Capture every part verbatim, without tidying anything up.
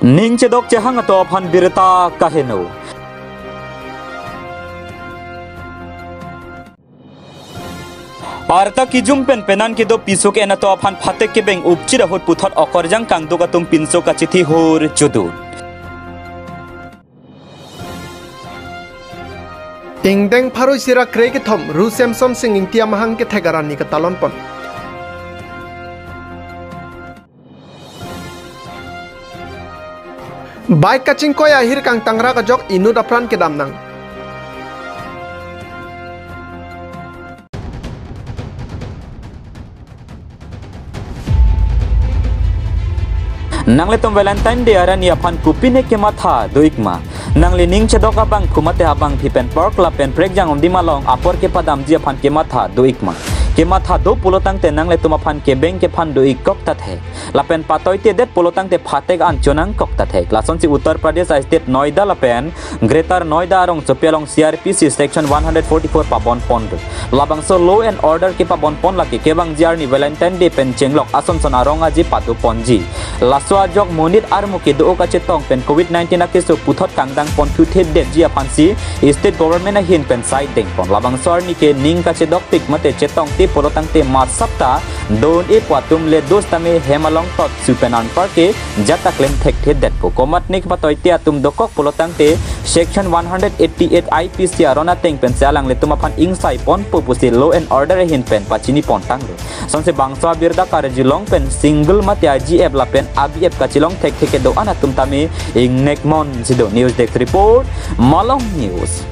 Ning chedok chehang atum aphan birta kaheno. Arta kejum pen penan kedo piso ke-en atum aphan phatek kebeng upchit ahut puthot okorjang kangduk atum pinso kachethi hur chodut. Ingdeng pharo isi ra kre kethom Ru Semson Sing Ingti amahang kethek arni katalon pon. Bike kachingkoi ahir kangtang rak ajok inut apran kedam nang. Nanglitum Valentine Day arni aphan kopine kematha do-ik ma? Nangli ning chedok abangphu mate abangpi pen pork lapen prekjang undima along apor kepadamji aphan kematha do-ik ma? Kematha do pulo tangte nanglitum aphan kebeng kephan do-ik kok tahai. Lapen patoite det pulo tangte phatek an chonang kok tahai. Lasonsi Uttar Pradesh a-state Noida lapen Greater Noida arongsopi along C R P C section one hundred forty-four pabon pon do. Labangso law and order kepabon pon lake kevangji arni Valentine Day pen chenglok ason son arong aje pado ponji. Laso ajok monit armu kedo-o kachetong pen covid nineteen akeso puthot kangdang pon thuthe detji aphansi state government ahin pen sai deng pon. Labangso arni ke ning kachedokpik mate chetongte pulo tangte masap ta don-e pu atum le dos tame hem along tot su pen anpar ke jat ta klem thekthe detpo. Komatne kepatoite atum dokok pulo tangte section one hundred eighty-eight I P C aron ateng pensi alanglitum aphan ingsai ponpo pusi law and order ahin pen pachini pon tanglo. Sonsi bangso abirta karjulong pen single mate aji ep lapen abi ep kachelong thekthe kedo-an atum tame ingnek monsi do. News Desk Report, Malong News.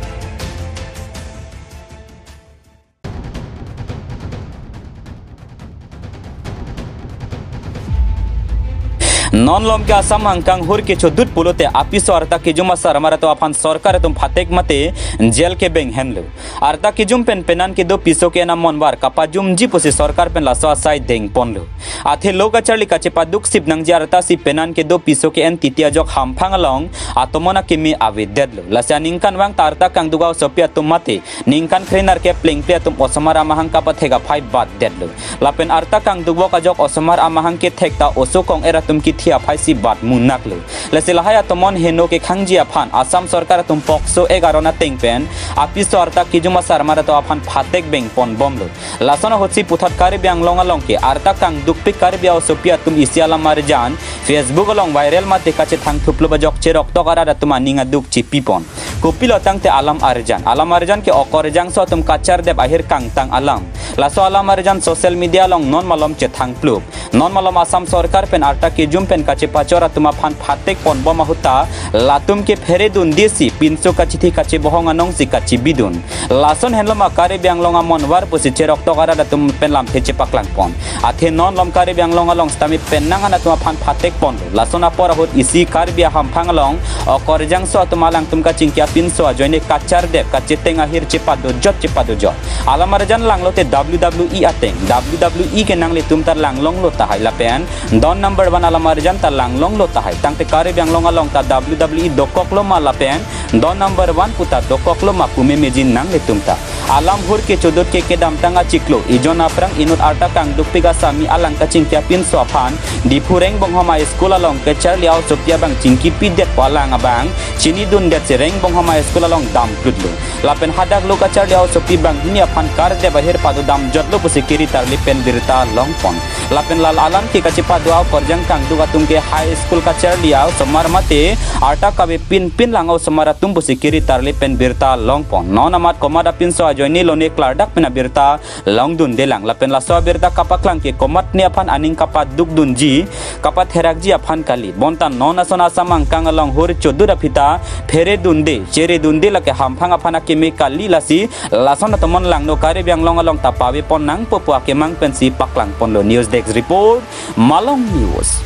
Non malom ke Assam hangkang hur kechodut pulote apiso arta kejum asar amar atum aphan sorkar atum phatek mate jail kebeng henlo. Arta kejum pen penan kedo piso ke-en amonvar kapajumji pusi sorkar pen laso asai deng ponlo. Athe lo kacharli kachepaduk sip nangji arta si penan kedo piso ke-en titi ajok hamphang along atomon akimi avedetlo. Lasi aningkanvang ta arta kangduk a-osopi atum mate ningkan krenerkep plengple atum osomar amahang kapathek aphai batdetlo. Lapen arta kangdukvok ajok osomar amahang kethek ta oso kong-er atum kithi aphaisi bat munaklo. Lasi lahai atomon heno kekhangji aphan Assam sorkar atum POCSO Act aron ateng pen apiso arta kejum asar amar atum aphan phatek beng ponbomlo. Lason ahutsi puthot Karbi Anglong along ke arta kangdukpik Karbi a-osopi atum isi alam arjan Facebook along viral mate kachethang thuplo ajok cheroktok arat atum aning aduk chepipon. Kopilo tangte alam arjan. Alam arjan ke okorjangso atum kachardep ahir kangtang alam. Laso alam arjan social media along non malom chethang plup. Non malom Assam sorkar pen arta kejum pen kachepachor atum aphan phatek ponbom ahut ta latum ke phere dundesi pinso kachethi kachebohong anongsi kachebidun. Lason henlo ma Karbi Anglong amonvar pusi cheroktok arat atum pen lamthe chepaklang pon. Athe non malom Karbi Anglong along sitame penang an atum aphan phatek ponlo. Lason apor ahut isi Karbi ahamphang along okorjangso atum alangtum kachingki apinso ajoine kachardep kacheteng ahir chepadojot chepadojot. Alam arjan langlote W W E ateng. W W E ke nanglitum ta langlonglo tahai lapen don number one alam arjan ta langlonglo tahai. Tangte Karbi Anglong along ta W W E dokoklo ma lapen don number one pu ta dokoklo ma pu memeji nanglitum ta. Alam hur kechodut ke kedamtang achiklo, ejon aphrang inut arta kangdukpik asami alang kachingki apinso aphan Diphu Rengbonghom a-school along kacharli a-osopi abang chingkipidetpo alang abang chinidundetsi Rengbonghom a-school along damplutlo. Lapen hadak lo kacharli a-osopi banghini aphan kardep ahir padodamjotlo pusi kiri tarli pen birta longpon. Lapen la alam ke kachepado a-okorjang kangduk atum ke high school kacharli a-osomar mate arta kavepinpin lang a-osomar atum pusi kiri tarli pen birta longpon. Non amat komat apinso ajoine lone klardak pen abirta longdundelang. Lapen laso abirta kapaklang ke komatne aphan aning kapadukdunji, kapatherakji aphan kali. Bonta non ason Assam angkang along hur chodut aphi ta phere dunde, chere dunde lake hamphang aphan akeme kali. Lasi lason atomon langno Karbi Anglong along ta pavepon nangpo pu akemang pensi paklangponlo. News Desk Report, Malong News.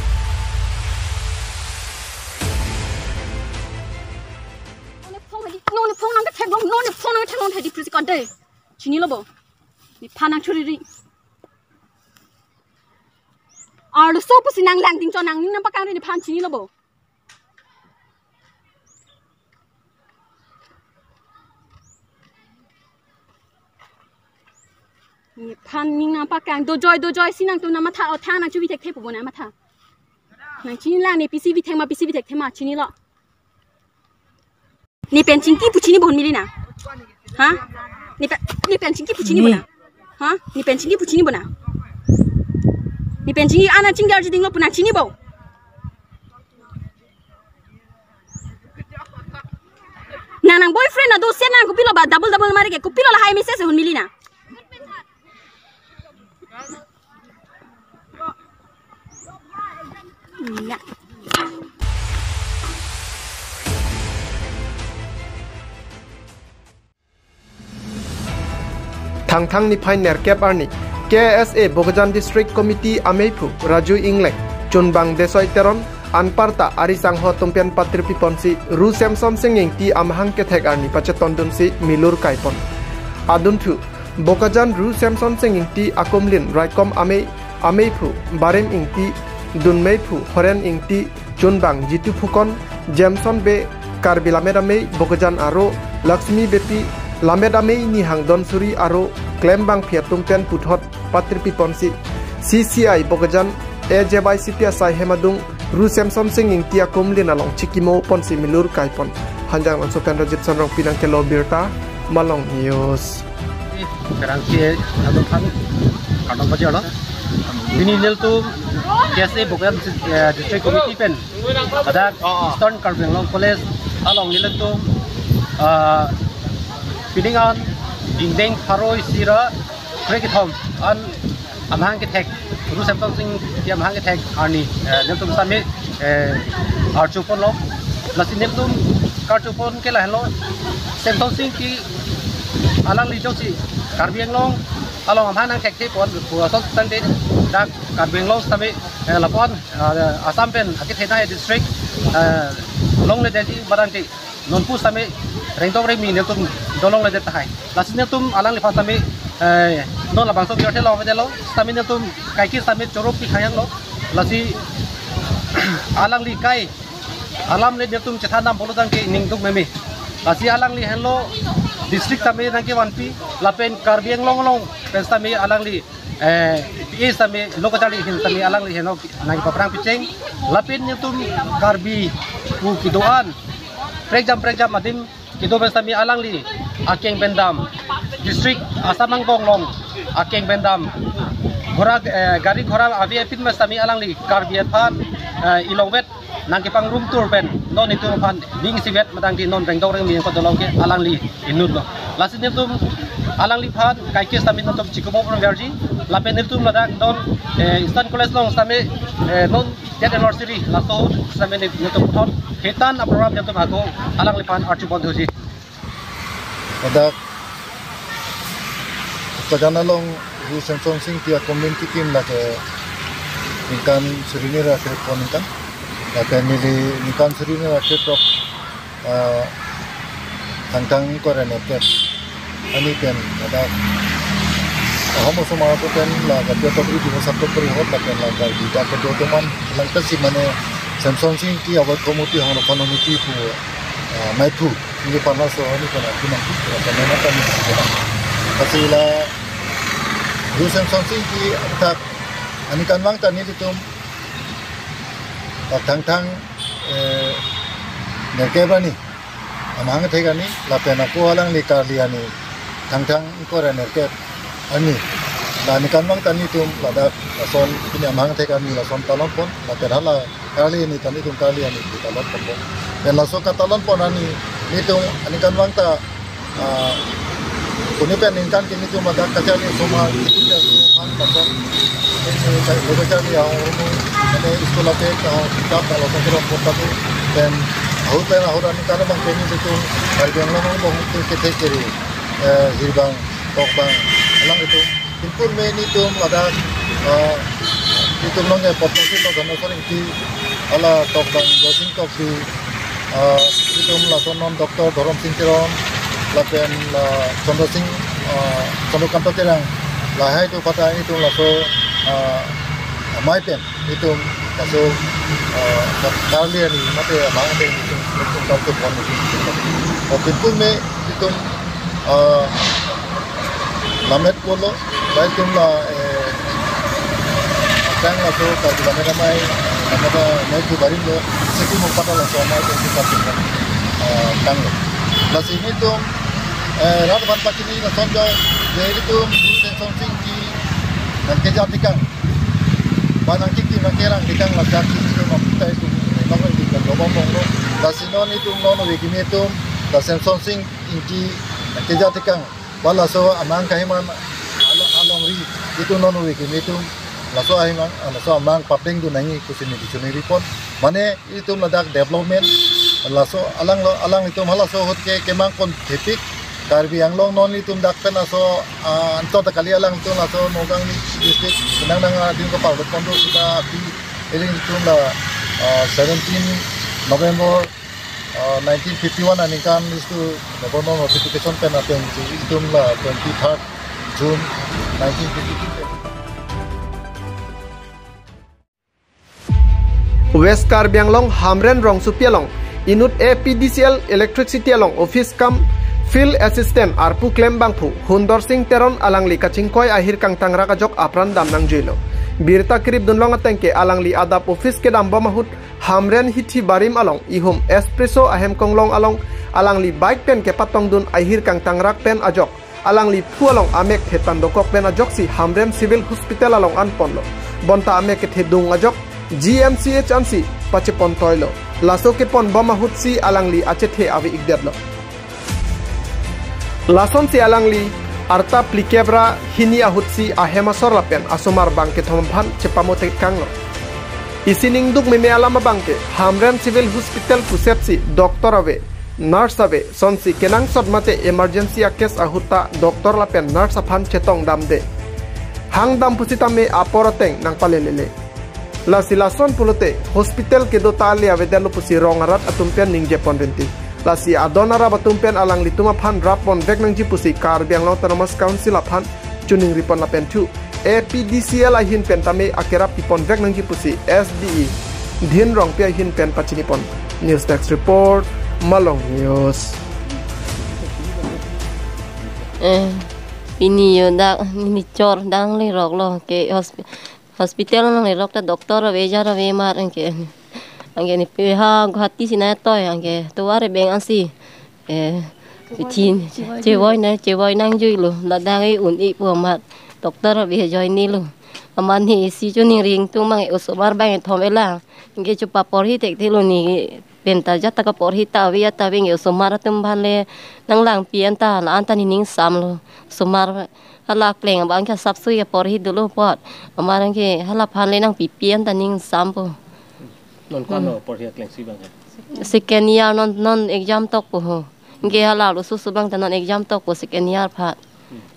Noni phone hadi, noni phone nang theklong, noni phone nang theklong hadi prisi kade. Chinilo bo. Nephan nangchoriri. Arloso pusi nang langding chon nangning nangpakangri nephan chinilo bo. Nephan ning nangpakang dojoi dojoi si nangtum nangmatha o than nangchobi thekthepo bo nangmatha. Nang chini lang, ne pisi bithek ma, pisi bithek thek ma, chinilo. Ne pen chingki pu chinibo Hunmi Lina. Ha? Ne pen, ne pen chingki pu chinibo na. Ha? Ne pen chingki pu chinibo na. Ne pen chingki, ana chingki arju dinglo pu nang chinibo. Na nang boyfriend na do sen nang kopilo ba double double mari ke kopilo lahai message Hunmi Lina. Ya. Thangthang niphai nerkep arni, K S A Bokajan District Committee ameiphu Raju Ingleng, chunbang Desoi Teron, anparta ari sangho atum pen patri piponsi Ru Semsonsing Ingti amahang kethek arni pachetondunsi milur kaipon. Adunthu, Bokajan Ru Semsonsing Ingti akumlin raikom amei, ameiphu Barim Ingti, dunmeiphu Horen Ingti, chunbang Jitu Phukon, Jameson Bey, Karbi Lammet Amei Bokajan aro Laxmi Beypi, Lammet Amei Nihang Donsuri aro klembangpi atum pen puthot patri piponsi C C I Bokajan, A J Y C P asai hem adung Ru Semsonsing Ingti akumlin along chikimo ponsi milur kaipon. Hanjanglangso pen Rajib Sonrongpi nangkelo birta, Malong News. Kerang ke atum khan kardom pajirlo. Pini nelitum K S A Bokajan, eh, District Committee pen pada Eastern Karbi Anglong College along nelitum, ah, pining an dingdeng pharo isi ra krekethom an amahang kethek, Ru Semsonsing Ingti amahang kethek arni, eh, nelitum sitame, eh, arjuponlo. Lasi nelitum karjupon ke lahenlo, Semsonsing Ingti alangli jongsi Karbi Anglong along amahang nangthekthe pon pu asonsi tangte dak Karbi Anglong sitame, eh, lapu-an, ah, Assam pen akethenei district, eh, longledetji abang tangte nonpu sitame rengdok rengmi nelitum dolongledet tahai. Lasi nelitum alangliphan sitame, eh, non labangso birta long avedetlo, sitame nelitum kaike sitame choro pi khayanglo. Lasi alangli kai alam le nelitum chethan dam pulo tangte ningduk meme. Lasi alangli henlo district sitame nangkevanpi lapen Karbi Anglong along pen sitame alangli, eh, e sitame lo kacharli ahin sitame alangli henlo nangkepaprang picheng. Lapen nelitum Karbi pu kedo-an prekjam prekjam adim kedo pen sitame alangli akeng pen dam, district Assam angbong along akeng pen dam, ghora, eh, gari ghora ave apin pen sitame alangli Karbi aphan, eh, ilongvet nangkepangrum tur pen non itum aphan ning isivet abang tangte non rengdok rengmi nangkot dolong ke alangli inutlo. Lasi nelitum alangliphan kaike sitame nelitum chikimo pon verji lapen nelitum ladak non, eh, Eastern College along sitame, eh, non death anniversary laso sitame nelitum puthot hetan aprogram nelitum ako alangliphan arjupon thuji. Ladak Bokajan along Ru Semsonsing Ingti akumlin kikim lake ningkan surini ra krepon ningkan. Lake neli ningkan surini ra krepon, ah, Thangthang ingkoi ra nerkep arni pen ladak ahom osomar atum pen la Jatiya Tokri Diwas atum puri hot lapen la Karbi dak kedo atum an langtasi mane Semsonsing Ingti Avoid Committee, Hongno Committee pu, ah, maithu neli panlaso neli panlaso nangpi, lapen nangpi nangpi. Lasi la Ru Semsonsing Ingti athak aningkanvang ta nelitum Thangthang, eh, nerkep arni amahang kethek arni lapen ako alangli karli arni Thangthang ingkoi ra nerkep arni. La aningkanvang ta nelitum ladak lason pini amahang kethek arni lason talonpon lapen hala karli arni ta nelitum karli arni pu talonponpo. Pen laso katalonpon arni nelitum aningkanvang ta, ah, puni pen ningkan ke nelitum ladak kacharli osomar, nelitum ya osomar lason, eh, kacharli ahormu, mane school ape, ah, kitap lason kelong kota tu, pen ahut pen ahut aningkan abang ke nelitum Karbi Anglong angbong ke kethek kere, eh, hirbang, tokbang, alanglitum. Pinpur me nelitum ladak, ah, nelitum along ke Padma Shri Padma Shri Ingti, hala tokbang Joysing Tokbi, ah, nelitum lason non Doctor Dhorom Sing Teron, lapen, ah, Chandra Sing, ah, Chandrakanta Terang, lahai atum aphanta nelitum laso, ah, amei pen nelitum laso, ah, karli arni mate amahang pen nelitum, nelitum karjupon nelitum. Oh, pinpur me nelitum, ah, lammet pulo, bai atum la, eh, kang laso Karbi Lammet Amei, Kada nai tu barim lo, seki mo pada laso nai tu kita kita, eh, tanglo. Lasi nelitum, eh, rat ban pachini lason jo, ya ilitum Sensonsing Ingti nangkeja tikang, ba nangkiki nangkerang tikang, lasi nelitum nang kita itu nang itu kan lobo ponglo. Lasi non nelitum non ove kimi atum, la Sensonsing Ingti nangkeja tikang, ba laso amang kahiman alo-, alongri itum non ove kimi atum, laso ahimang, laso amang papeng dun nangji pusi neli kachoningri pon. Mane itum ladak development, laso alanglo, alanglitum halaso ahut ke kemang kon thepik, Karbi Anglong non itum dak pen laso, ah, anto ta kali alangtum laso Nagaon district, nang nang adin ko parlo pon do sita api, ilitum la, ah, seventeen November, ah, nineteen fifty-one aningkan istu Governor notification pen ateng si itum la twenty-third June nineteen fifty-two. West Karbi Anglong Hamren rongsopi along inut A P D C L electricity along office cum field assistant arpu klem abangphu Hundor Sing Teron alangli kachingkoi ahir kangtangrak ajok apran dam nangjuilo. Birta kerip dunlong ateng ke alangli adap office kedam bom ahut Hamren hithi barim along ihum Espresso ahem konglong along alangli bike pen kepatong dun ahir kangtangrak pen ajok alangli phu along amek thetan dokok pen ajoksi Hamren Civil Hospital along an ponlo. Bonta amek kethedung ajok G M C H ansi pachepon toilo. Laso kepon bom ahutsi alangli achethe ave-ikdetlo. Lasonsi alangli arta phlikep ra hini ahutsi ahem asor lapen asomar bang kethom aphan chepamotekanglo. Isi ningduk meme alam abang ke Hamren Civil Hospital pusetsi doctor ave, nurse ave, sonsi kenangsot mate emergency a-case ahut ta doctor lapen nurse aphan chetong damde. Hang dam pusitame apor ateng nangpalelele. Lasi lason pulote hospital kedo ta ale avedetlo pusi rong arat atum pen ningje pon rinti. Lasi adon arap atum pen alanglitum aphan rap ponvek nangji pusi Karbi Anglong Autonomous Council aphan choningri pon lapen thu A P D C L ahin pen tame akerap pi ponvek nangji pusi S D E Dhin Rongpi ahin pen pachini pon. News Desk Report, Malong News. Eh, pini yo dak, neli chor dang le rok lo ke hosp-, hospital nang le rok ta doctor ave, jar ave mar anke. Anke ne pe ha Guwahati si nangtoi anke tovar beng ansi. Eh, pichin, chevoi nang, chevoi nangjuilo. Ladak e un-e pu amat doctor ave ajoine lo. Amat ne isi choningri ingtung abang osomar bang kethom elang. Anke chepaporhi thekthelo ne penta jat ta kaporhi ta ave ta ave anke osomar atum aphan le nanglangpi anta la anta nening samlo. Osomar hala kleng abang ke sapsui kaporhi dolo apot. Amar anke hala aphan le nangpipi anta ning sampo. Non ko-an lo porhi akleng si abang ke? Second year non, non exam tokpo ho. Anke hala lo susu abang ta non exam tokpo second year aphan.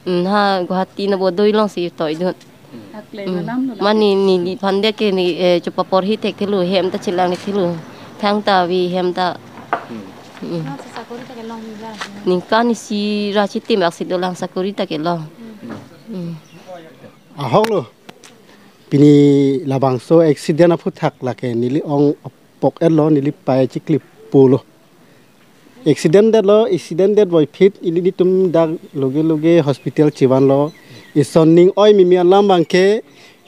Hmm, ha Guwahati Navodaya alongsi toidun. Hmm. Akleng Hmm. alam lo la. Mane neliphan de ke ne, eh, chepaporhi thekthelo, hem ta chelang thekthelo. Thangta ave hem ta. Hmm. Hmm. Nang si sakori ta kelong ni la. Ningkan isi ra chitim aksi dolang sakori ta kelong. Hmm. Hmm. Ahok lo. Pini labangso accident aphuthak lake neli ong apok etlo, neli pai chikli pulo. Accident detlo, accident det boy phit, ili nelitum dak loge loge hospital chevanlo. Ison ning oi meme alam abang ke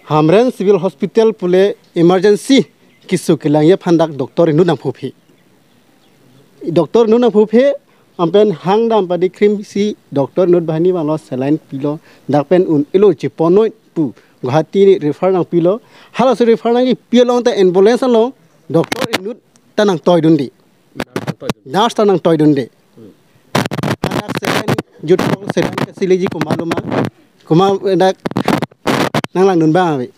Hamren Civil Hospital pule emergency keso kelangji aphan dak doctor inut nangphuphe. Doctor inut nangphuphe, anpen hang dam padi krim si doctor inut banghini vanglo, saline pilo, dak pen un-elo cheponoi pu Guwahati refer nangpilo. Halaso refer nangkipi along ta ambulance along doctor inut ta nangtoidunde. Nurse ta nangtoidunde. Hadak saline jutpo, saline kasileji komat lo ma. Komat dak nanglangdun abang ave.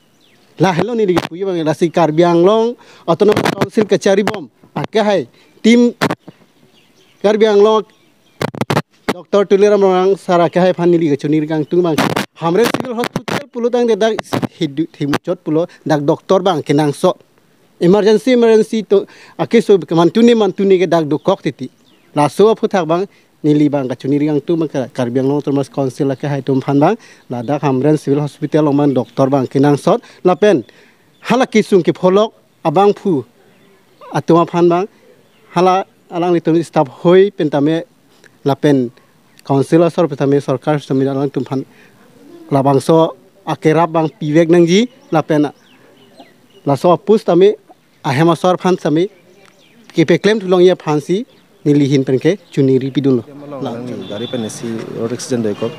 Lahelo neli kipuji abang, lasi Karbi Anglong Autonomous Council kachari bom akehai, team Karbi Anglong, Doctor Tuliram Ronghang sir akehai aphan neli kachoningri kangtung abang, Hamren Civil Hospital pulo tangte dak hidu himuchot pulo, dak doctor abang kenangsot. Emergency, emergency to akeso mantune mantune ke dak dokok titi. Laso aphuthak abang neli abang kachoningri kangtung abang Kar-, Karbi Anglong Autonomous Council akehai atum aphan abang, ladak Hamren Civil Hospital along abang doctor abang kenangsot lapen hala kesung kepholok abangphu atum aphan abang, hala alanglitum staff hoi pen tame lapen council asor pen tame, sorkar tame alangtum aphan labangso akerap abang pivek nangji lapen laso apus tame ahem asor aphan sami kepeklem thulongji aphansi neli ahin pen ke choningri pidunlo. Along alangli gari pen isi road accident doikok.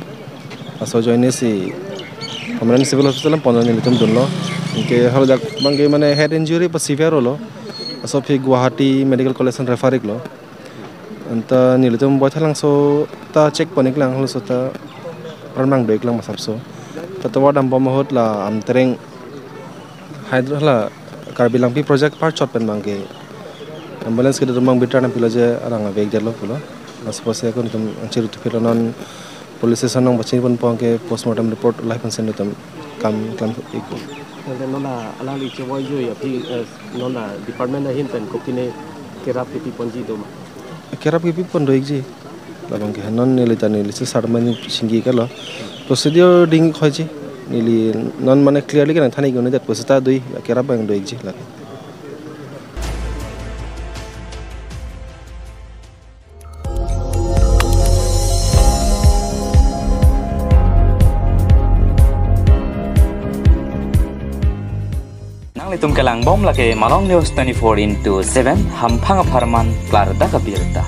Laso ajoine si Hamren Civil Hospital along pon nelitum dunlo. Anke halajak abangke mane head injury pa severe lo. Laso aphi Guwahati Medical College an refer iklo. Anta nelitum Baithalangso ta check pon iklang, halaso ta armang doiklang masapso. Ta tovar dambom ahut la Amtereng Hydro la Karbi Langpi project apar chot pen abangke ambulance kedo abang bitar nangpilo je arang avek detlo pulo. Laso apotsi ako nelitum angchir tu philo, non police station nangpachini ponpo, anke postmortem report ulai pensi nelitum kam klam ikpo. Tangte non la alangli chevoijo aphi, eh, non la department ahin pen kopine kerap kepi ponji do ma? Kerap kepi pon doikji. Labangke non neli ta neli si sar mani singgi kalo. Procedure ding khoiji. Neli non mane clearly kenangthan ik-un-edet, pusi ta dui, kerap abang doikji lake. Nanglitum kelangbom lake Malong News twenty-four into seven, hamphang apharman klardak abirta.